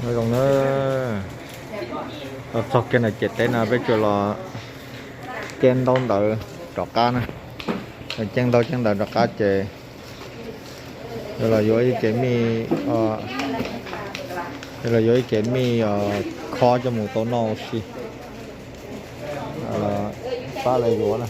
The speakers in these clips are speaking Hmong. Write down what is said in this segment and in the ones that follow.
Nyob zoo na, los txog kiag ntawm ciam teb no peb tsuas los ceeb ntaub ntawv rov qab na. Los ceeb ntaub ceeb ntawv rov qab ces yuav los yuav ib cev mij, yuav los yuav ib cev mij khob coj mus tau noj ua si. Pab lawv yuav na.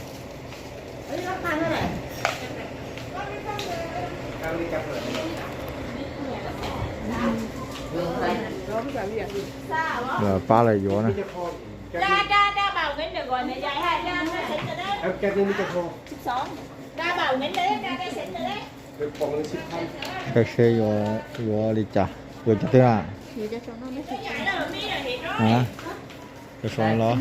Pab lawv yuav na. Saib seb yuav li cas, yuav cov twg na? Cov saum no los,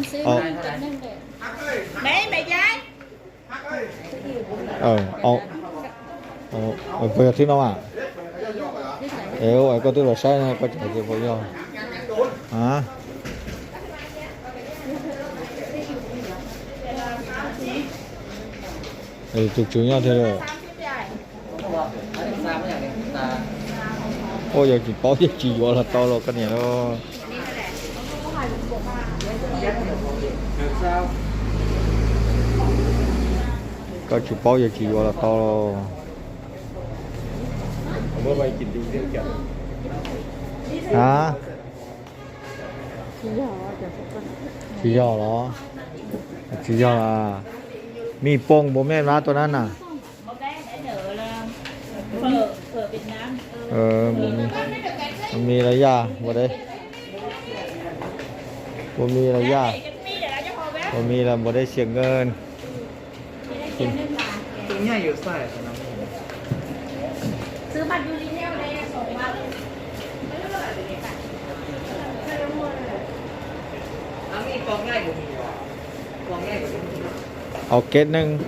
puas yog thib no mas? Es koj twb los saib no koj tseem hais tias puas yog. Tus tswv nyob thiab. Ua yog tsis paub ces tsis yuav los tau los koj niam lauj. Koj tsis paub yog tsis yuav los tau los. A, tsis yog los? Tsis yog. Mij pooj npaum mej mab tuaj na na. Bột mì, bột mì là da, bột đấy. Bột mì là da. Bột mì là bột đấy, xiêm ngơn. Ua kev neeg.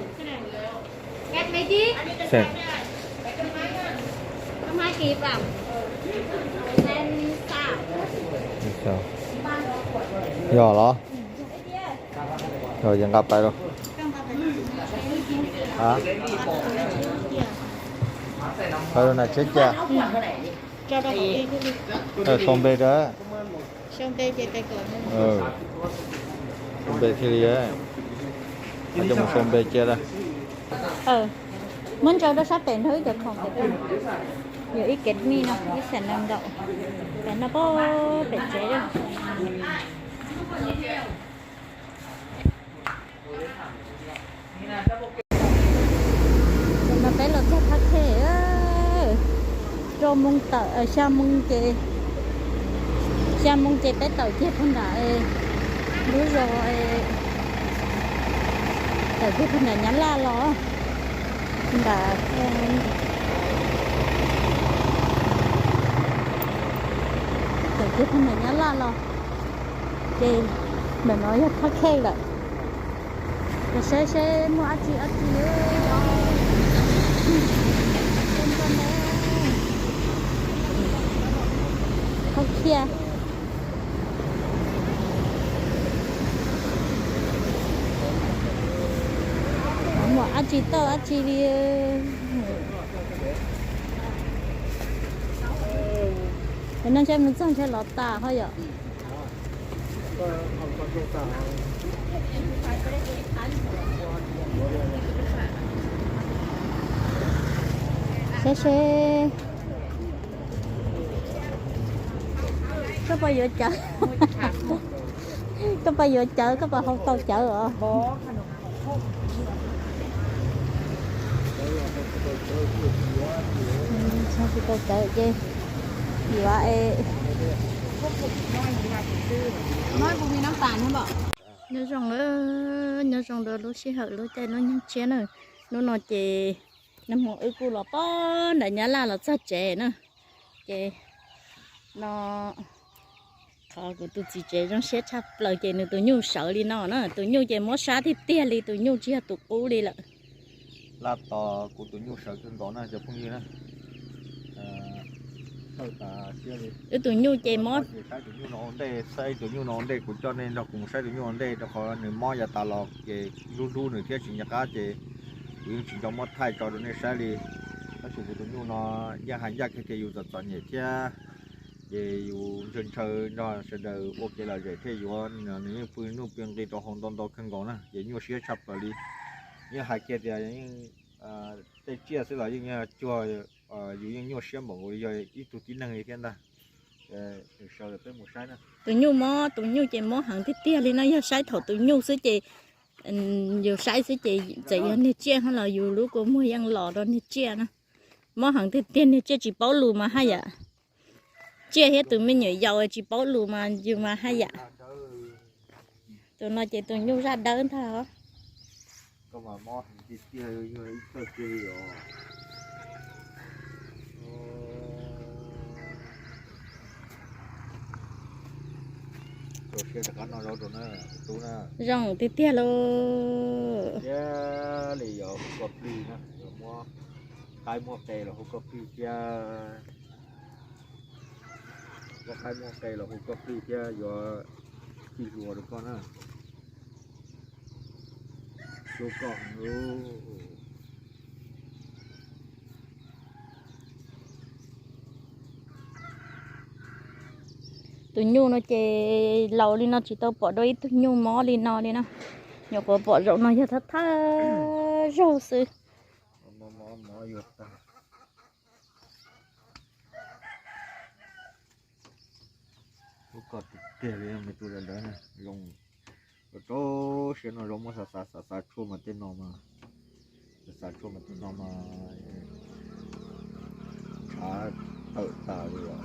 Yog los? Yog ces nqa pais lauj. Pais rau nram tsheb cia. Sau npe dawb. Sau npe thiaj li, coj mus sau npe cia lawm. Muab ntsaws rau sab pem nrog ib cov khoom pem, yog ib kev mij no ib xees nees nkaum, pem no pem tsev. Tam no peb los txog Thaj Khej, rau moo tawm xya moo ces, xya moo ces peb tawm kiag puag nram lub zos, tawm kiag puag nram Nyab Laj los, nram, tawm kiag puag nram Nyab Laj los, ces ntawm no yog Thaj Khej lawm. Los saib seb muaj dab tsi dab tsi. Thaj Khej, muaj dab tsi tawj dab tsi li. Tam no ntshe mus txog ntshe los tas ho yom. Saib seb, koj puas yuav cawv? Koj puas yuav cawv, koj puas hau tau cawv os? Tsis tau cawv ces yuav. Nyob zoo, nyob zoo rau lub sij hawm lub caij lub nyoog tshiab na. Hnub no ces nag hmo wb kuj los pog nram Nyab Laj los txog tsev na. Ces no qhov kuv tus txiv tsev zoo siab tshaj plaws ces nws tus nyuj sawv li no na. Tus nyuj ces mob sab tiag tiag li, tus nyuj tsis yog tus qub li lawm. Laj tos kuv tus nyuj sawv kawg nkaus na cov phooj ywg na. Wb tus nyuj ces mob. Saib tus nyuj no ua ntej, saib tus nyuj no ua ntej, kuv coj nej nrog kuv mus saib tus nyuj ua ntej rau qhov nws mob yav tas los ces hlub hlub nws thiab tsis nco qab ces kuv yeej tsis nco muab thaij tso rau nej saib li. Tab sis kuv tus nyuj no yeej hais ncaj kiag tias yus txom txom nyem thiab Ces yus ntshaw ntshaw nrog sawv daws ua kev lom zem thiaj yuav, nws yeej pw nuj pw nqi rau hauv ntau ntau kawg nkaus na, ces nyuaj siab tshaj plaws li. Yeej hais kiag tias yeej tej tsiaj xwb los yeej cuag yus yeej nyuaj siab npaum nkaus li yog ib tug tib neeg li thiab ntag. Nws sawv peb mus saib na. Tus nyuj mob, tus nyuj ces mob heev tiag tiag li no, yog saib thaum tus nyuj xwb ces, yus saib xwb ces txawm yog niag tsiaj ho los yus lub kua muag yeej los rau niag tsiaj na. Mob heev tiag tiag, niag tsiaj tsis paub lus mas haj yam. Tsiaj thiab tus me nyuam yaus tsis paub lus mas yus mas haj yam. Tus no ces tus nyuj zaj dawb ntag. Zoo tiag tiag lauj. Thiab li yog hu koj plig na, yog muab qaib muab qe los hu koj plig thiab. Muab qaib muab qe los hu koj plig thiab yuav txij hlua rau koj na. Hlub koj heev. Tus nyuj no ces laus li no tsis tau pom dua ib tug nyuj mob li no li na. Nyuam qhuav pom zaum no yog thawj thawj zaug xwb. Hlub koj tiag tiag li me tub zaj dawb, zoo rau siab no zoo muab xav xav xav xav tshuaj mas tej no mas, xav xav tshuaj mas tej no mas ntshav tawm tas li os.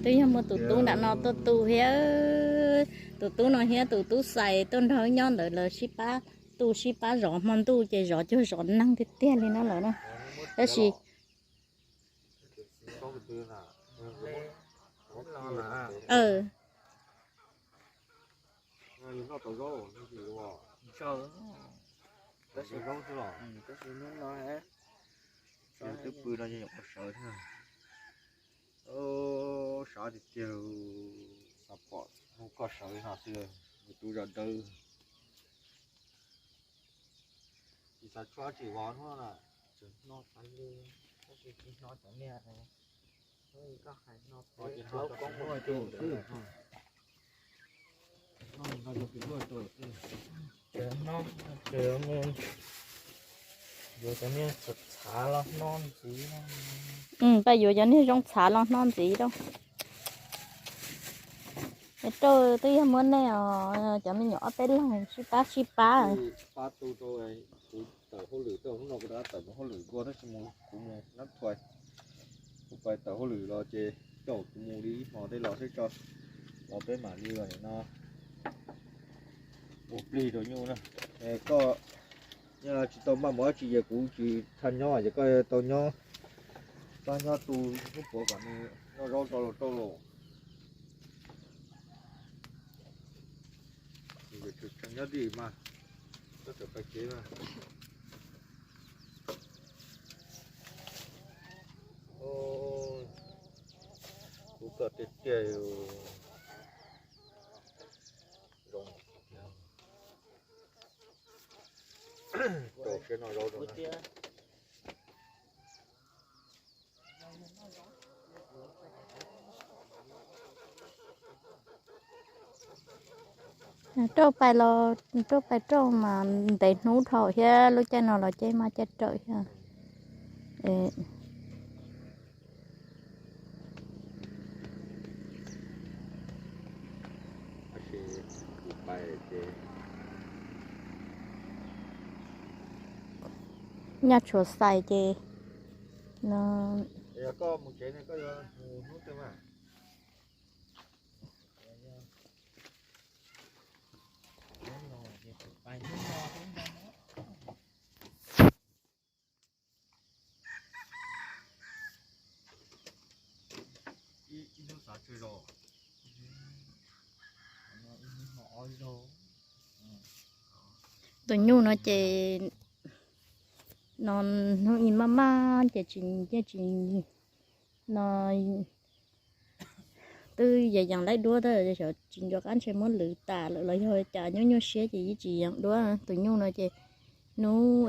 Twb yog muaj tus tub nram no tuaj tu thiab, tus tub no thiab tus tub xais tuaj nrog wb nyob ntawd lawv sib pab tu sib pab zov hmo ntuj ces zov cuag zov neeg tiag tiag li no lawm na. Tab sis Twb pw no nyuam qhuav sawv thiab. Sab tiag tiag, xav pom hnub koj sawv li no xwb, me tub zaj dawb. Tsis xav tshuaj tsis vov hnub no na. Tseem hno tas li, tab sis tsis hno cov niag hnub koj hais hno plaub koob mus tus xwb. Yuav cov niag txhav los hno ntxiv. Pab yuav cov niag zoo txhav los hno ntxiv rau. Rau twb yog muab nej os, cov me nyuam ob peb leeg sib pab sib pab. Pab tu rau kuv tawm hauj lwm, hnub no kuv rov qab tawm mus hauj lwm dua tab sis kuv mus nab thuais, kuv pais tawm hauj lwm los ces caum kuv mus li ib hmos tej los xwb tso, los peb mam li no ua plig rau nyuj na. Koj tsis tau maj mus dab tsi ces kuv tsis tshua nyob ces koj tau nyob, txhob nyob tu hnub puav kom nws noj zaub rau los rau los. Nyob dim mas, koj txawm pais kev mas. Kuv koj tiag tiag zoo. Rau siab noj zaub rau na. Rauj pais los, rauj pais rauj mas ntev hnub dhau thiab, lub caij no los caij maj caij rawm thiab. Nyaj tshuav xais ces no. Tus nyuj no ces no hnub ib maj maj ces tsis, tsis no twb yeej yees laib duab tab sis tsis nco qab ntshe muab lwv tas lawm los yog cas nyuaj nyuaj siab ces yeej tsis yees duab. Tus nyuj no ces hnub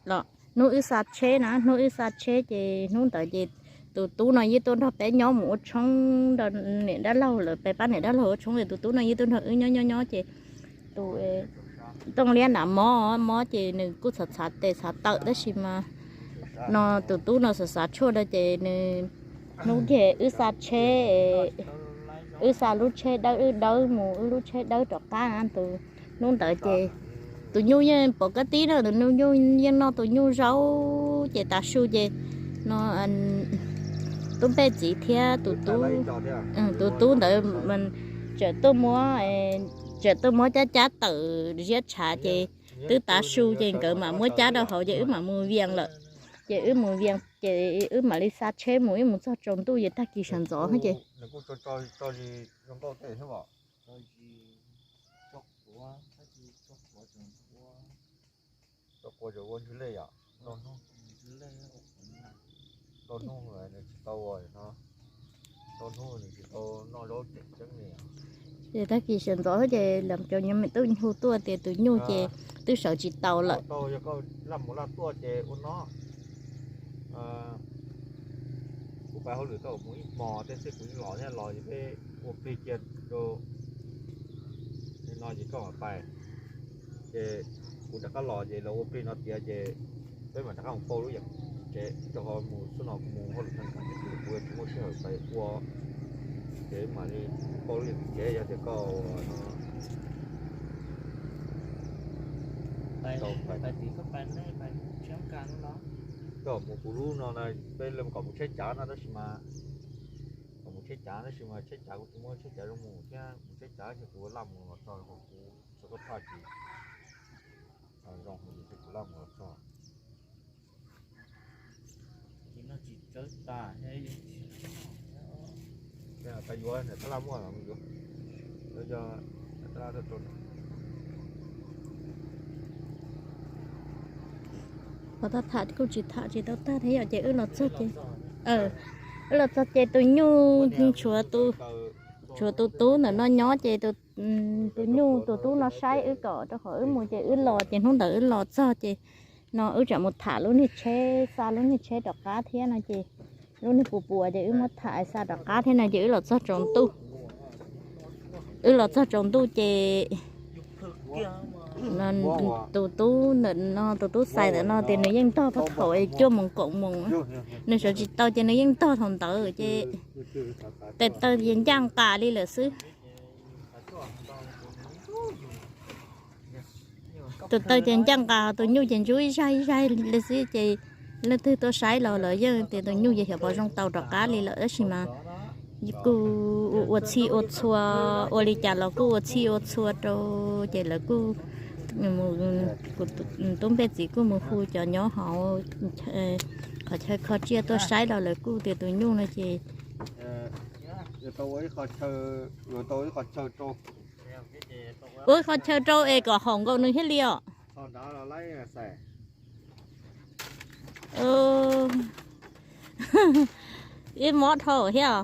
los Hnub wb xa tsheb na, hnub wb xa tsheb ces hnub ntawd ces tus tub no yeej tuaj nrog peb nyob mus ua tshoob nrog niam dab laug lawm, peb pab niam dab laug ua tshoob ces tus tub no yeej tuaj nrog wb nyob nyob nyob ces tus tooj liab nram mob mob ces nws kuj txhav txhav tes txhav tawm tab sis mas no tus tub no xav xav tshuaj rau ces nws hnub ces wb xa tsheb, wb xa lub tsheb dawb wb dawb mus wb lub tsheb dawb rov qab na tus hnub ntawd ces tus nyuj yeej pom kab tib na, tus nyuj yeej noj tus nyuj zaub ces tav su ces no tub npej txiv thiab tus tub, tus tub ntawd tseem tuaj muab, tseem tuaj muab cab cab tawm ziab tshav ces twb tav su ces nkawd mam muab cab rau hauv ces wb mam mus vias lawm. Ces wb mus vias ces wb mam li xa tsheb mus, wb mus txog tsaus ntuj ces tag kis sawv ntxov ces ces tag kis sawv ntxov ces lawv cov nyob me tub nhu tuaj tias tus nyuj ces twb sawv tsis tau lawm. Kuv pab hauj lwm tau mus ib hmos tej xwb kuv yeej los thiab, los ces peb ua plig cia rau no ces koj mam pais. Ces kuv rov qab los ces lawv ua plig no tiav ces peb mam rov qab mus pauj lub yam tsev rau qhov mus xub no kuv mus hauj lwm tag nrho ces kuv yuav tsis muaj sij hawm pais ua. Ces mam li pauj lub yam tsev yog tias koj no tau pais. Koj mus kuv lub no na, peb kom mus tsheb cav no tab sis mas kom mus tsheb cav tab sis mas tsheb cav kuv tsis muaj tsheb cav zoo mus thiab, mus tsheb cav ces kuv laj mus los txog kuv txog koj thaj ces zoo kuv laj mus los txog. Qhov tau tham kuj tsis tham tsis tau tag thiab yom, ces wb los txog ces, wb los txog ces tus nyuj tshuav, tshuav tus tub ntawm no nyob ces tus nyuj tus tub no saib wb kom rau qhov wb mus ces wb los ces hnub ntawd wb los txog ces no wb tseem mus tham lub niag tsheb, xa lub niag tsheb rov qab thiab no ces lub niag puas puas ces wb muab tham xa rov qab thiab no ces wb los txog tsaus ntuj. Wb los txog tsaus ntuj ces tus tub ntawm no, tus tub xais ntawm no tias nws yeej ntog pab thaum cuaj moos kaum moos, nws sawv tsis tau ces nws yeej ntog thaum ntawd ces tes taw ces ncaj nqa li lawm xwb. Tus taw ces ncaj nqa, tus nyuj ces ntsub ib zaig ib zaig li xwb ces leej twg tuaj saib los lawv yeej tias tus nyuj ces xyov puas zoo tau rov qab li lawm tab sis mas kuj ua txhij ua txhua, ua li cas los kuj ua txhij ua txhua rau ces lawv kuj, kuv tub npej txiv kuj mus hu cov nyob hauv qhov chaw kho tsiaj tuaj saib los lawv kuj tias tus nyuj no ces ua ib qho chaw rau es kom haum nkaus nws thiaj li os. Ib mob dhau thiab.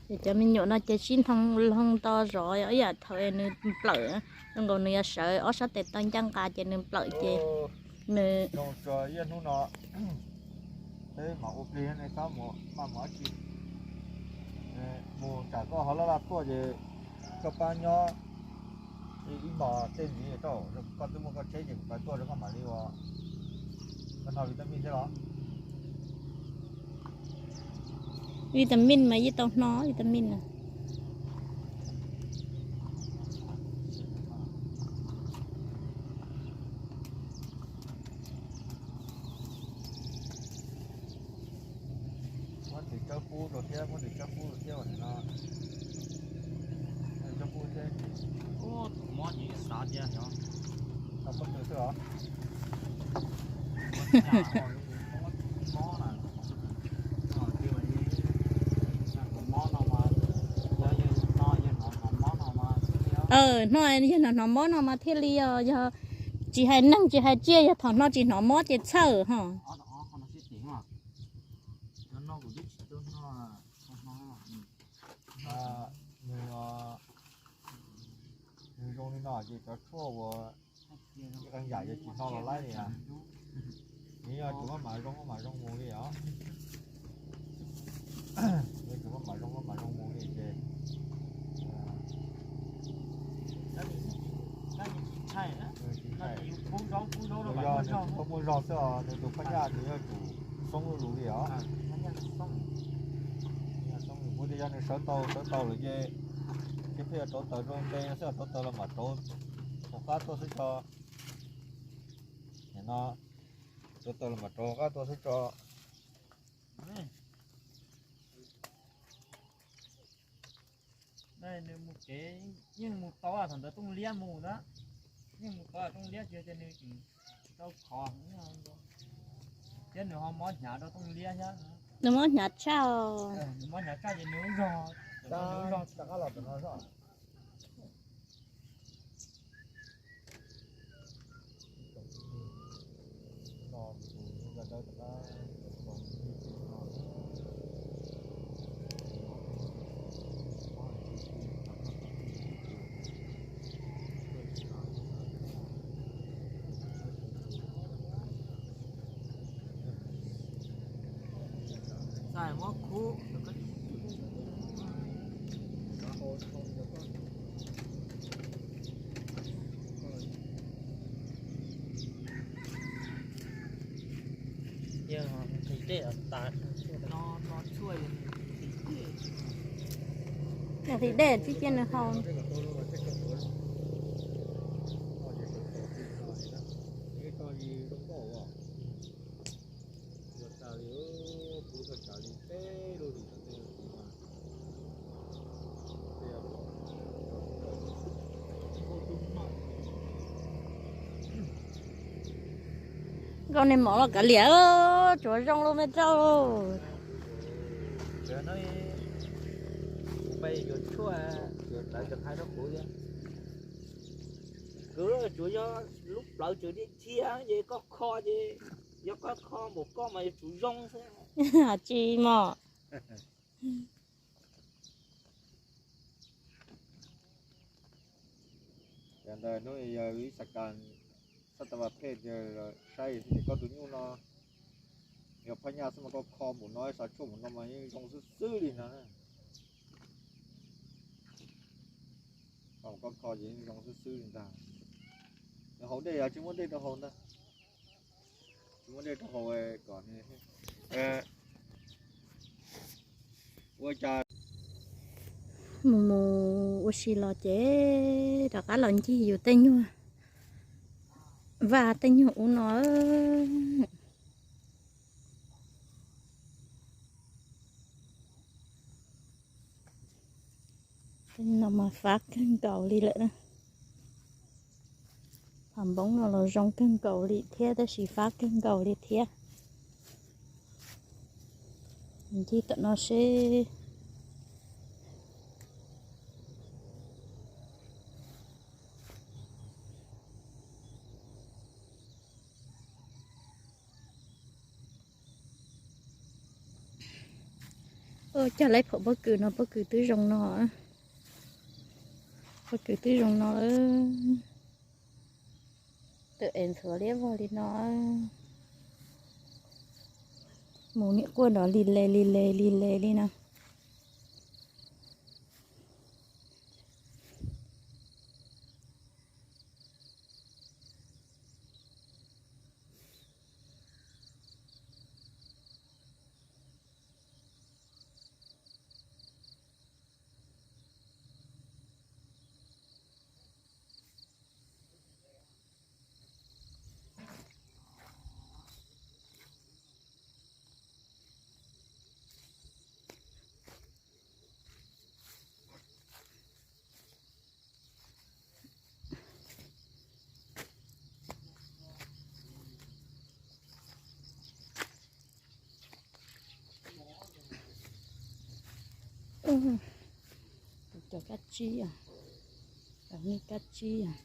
Ces cov me nyuam no ces sib ntoo loo to zov ib yam thaum nws nplawm, zoo nkaus nws yuav sawv ob sab tes taw ncaj nqa ces nws nplawm ces nws mus tsam koj ho laj laj tuaj ces koj pab nyob ib hmos tej ntxiv rau, koj twb muaj koj tsheb ces kuv pab tuaj rau koj mam li ua. Koj hno vitamin thiab los? Vitamin mas yeej tau hno vitamin na. Muab tus tsawb pub rau thiab, muab tus tsawb pub rau thiab no. Tus tsawb pub thiab. Tus mob ces xav tias xyov tau poj tw xwb os. Mob na, mob no mas, yog yog no yog no mob no mas. Hnov yog hnov mob no mas thiaj li os, yog tsis hais neeg tsis hais tsiaj, yog thaum hnov tsis hnov mob ces txhawj ho. Nws zoo li no ces cov tshuaj uas ib qee yam yuav tsis hnov los laib li. Nws yog tsuas maj mam zoo maj mam zoo mus li os. Nws tsuas maj mam zoo maj mam zoo mus li ces tsis ntshai. Yog nws tsis tau muaj zog xwb os, nws tus phab nyaj nws yuav tsum xoob lug li os. Xoob lug, yog nws sawv tau sawv tau lawm ces, ces pheej yuav rauv taws rau nte xwb, rauv taws los mam rauv tom qab tuaj xwb tso. No, rauv taws los mam rauv qab tuaj xwb tso. Nws mus kev yeej mus tau thaum ntawd tooj liab mus na, yeej mus tau tooj liab tsis tias nws tseem tsis tau khov, thiab nws ho mob hnyav rau tooj liab thiab. Nws mob hnyav tshaj. Nws mob hnyav tshaj ces nws lub zog, nws lub zog rov qab los tom no. Nqhis dej tib cia nws haus. Nkauj nej mov los kav liam, tsuav zoo lub me rau. Kuv pais yuav tshuaj, yuav rawv cov qhaib rau kuv thiab. Kwv, tsuav yog lub plawv tseem tiaj thiab ces koj kho ces, yog koj kho npaum koj mas yuav tsum zoo xwb. Tsis mos. Yog ntawd hnub yog ib xav kas, xav tas vas phej saib koj tus nyuj no yog phab nyaj xwb mas koj kho npaum no, xav tshuaj npaum no mas yeej zoo xwb xwb li no. Koj kho ces yeej zoo xwb xwb li ntag. Nws haus dej yog tsis muab dej rau haus ntag. Tsis muab dej rau haus kom nws ua cas. Mus mus ua si los ces rov qab los ncig yus tej nyuag vaj tej nyuag ub no. Tej no mas fab kawg nkaus li lawm. Pham npoob no los zoo kawg nkaus li thiab tab sis fab kawg nkaus li thiab. Ncig tom no seb. Cog laib phaum pob kws no, pob kws twb zoo no. Pob kws twb zoo no. Twb es ntxhuav liab vog li no. Mus niam quaj nrov li le li le li le li no. Cov kab tsib os. Nej kab tsib yom.